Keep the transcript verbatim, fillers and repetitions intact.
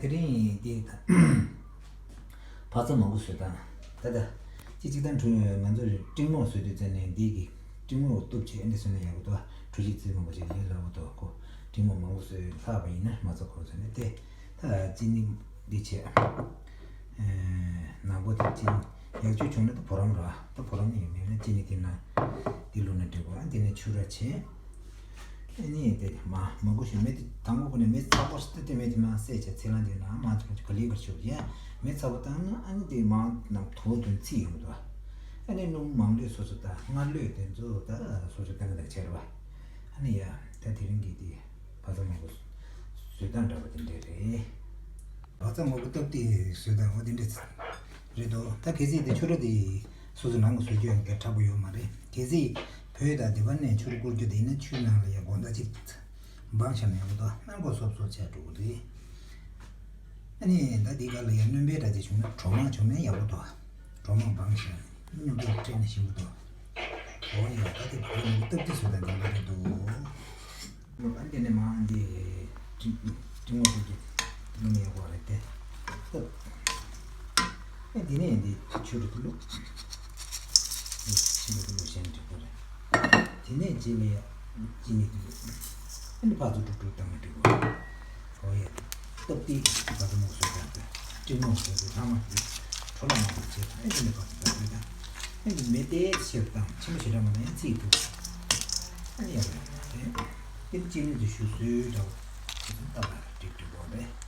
དེ་རིང་འདི་ད་བག་ཚ་མང་པོ་བཟོས་དང་། ད་ལྟ་ཅི་གཅིག་དང་འཕྲུལ་ང་ཚོ་སྤྲིན་མོག་བཟོས་དུས་ཙམ་ནས་འདི་གི་སྤྲིན་མོག་གཏུབ་བྱས་འདི་བཟོས་ན་ཡག་པོ་འདུག་འཕྲུལ་ཆས་རྩེད་མོ་བ་ཅིག་ཡིན་ལ་འོ་དོ་ཁོ་སྤྲིན་མོག་མང་པོ་བཟོས་ལྷག་པ་ཡིན་ན་མ་ཚོ་ཁོ་བཟོས་ནས་དེ་ད་ཅི་ནི་འདི་བྱས། ནག་པོ་དེ་ཅི་ཡག་ཅོ་བྱུང་ན་ད་བུ་རམ་ར་ད་བུ་རམ་ནི་ཡིན་མིན་ན་ཅི་ནི་དེ་ན་འདི་ལུག་ན་འགྲིག་གོ་ཨ་འདི་ནས་ཆུ་ར་བྱས། ཨ་ནི་དེ་མ་མ་གུ་ཞིག་མེ་དེ་དང་པོ་ཁོ་ནས་མེ་ཚ་པོ་སྟེ་དེ་མེ་དེ་མ་བསད་བྱ་ཚེ་ལང་དེ་ན་མ་ཚ་པོ་ག་ལི་གར་ཆུ་ཡ་མེ་ཚ་པོ་བཏང་ན་ཨ་ནི་དེ་མ་ནམ་དོ་དོན་ཚིག་ཡོང་འདུག་ཨ་ནི་སྣུམ་མང་ལོས་སོ་སོ་ད་སྔར་ལོས་དེ་ཚོ་ད་སོ་སོ་བཏང་གི་ད་ཆེར་བ་ཨ་ནི་ཡ་ད་དེ་རིང་གི་དེ་བག་ཚ་མང་པོ་བཟོས་སྟངས་འདྲ་པོ་དེ་འདྲས་རེད། བག་ཚ་མང་པོ་སྟབས་བདེ་བཟོས་སྟངས་འོ་དེ་འདྲས་རེད་དོ། ད་གལ་སྲིད་དེ་ཆུ་ར་དེ་སོ་སོ་ནང་གི་བཟོ་རྒྱུ་ཡང་དེ་དྲག་པོ་ཡོད་མ་རེད། གལ་སྲིད་བོད་དང་དེ་བར་ནས་ཆུ་ར་བསྐོར་རྒྱུ་དེ་ཡིན་ན་ཆུའི་ནང་ལ་ཡང་དགོང་དག་ཅིག་སྦང་བཞག་ན་ཡག་པོ་འདུག་སྣ་མགོ་སོབ་སོབ་བྱས་འགྲོ་གི་རེད། ཨ་ནི་ད་འདི་ག་ལ་ཡང་སྣོན་པའི་འདྲ་ཅིག་བྱུང་ན་གྲོ་མ་བྱུང་ན་ཡག་པོ་འདུག་གྲོ་མ་སྦང་བཞག་ནས་སྣུམ་པ་སྤྲད་ན་ཞིམ་པོ་འདུག་འོ་ཡ་ད་དེ་བག་ལེབ་སྟབས་བདེ་བཟོས་དང་འདི་འདྲ་རེད་འདུག་ཨ་འདི་ནས་མ་འདི་ཀྲིང་ཀྲིང་མོ་ཀུ་ཀི་འདི་ནས་ཡག་པོ་རེད་དེ། ཨ་འདི་ནས་འདི་ཆུ་རུ་ཀུ་ལུ། ཆུ་རུ་ཀུ་ལུ་གཞན་འགྲིག་པོ་རེད། དེ་ནས་རྗེས་ལ་ཡ་ཅི་ནས་འདི་ལུ། ཨ་ནི་ཕར་ཚུར་དཀྲུག་དཀྲུག་བཏང་ན་འགྲིག་པོ་རེད། ཨོ་ཡ། སྟབས་བདེ་བག་ཚ་མུག་སོས་དང་སྤྲིན་མོག་སོས་དང་ལྷག་མ་དེ་འཕྲོ་བརླག་མ་དགོས་ཆེད་ཨེ་འདི་ནས་བག་ཚ་བཏང་དགོས་དང་། ཨེ་འདི་མེ་ཏོག་ཆེར་བཏང་ཆེན་པོ་ཞེ་དྲག་མ་བཏང་ཡང་ཚིག་འདུག་ཨ་ནི་ཡག་པོ་ཡོད་མ་རེད། དེ་ནི་ཅི་ནི་དེ་ཞུ་སོས་འདྲ་བོ་དེ་ཚོ་ལྟ་བ་ལ་འགྲིག་འགྲིག་པོ་རེད།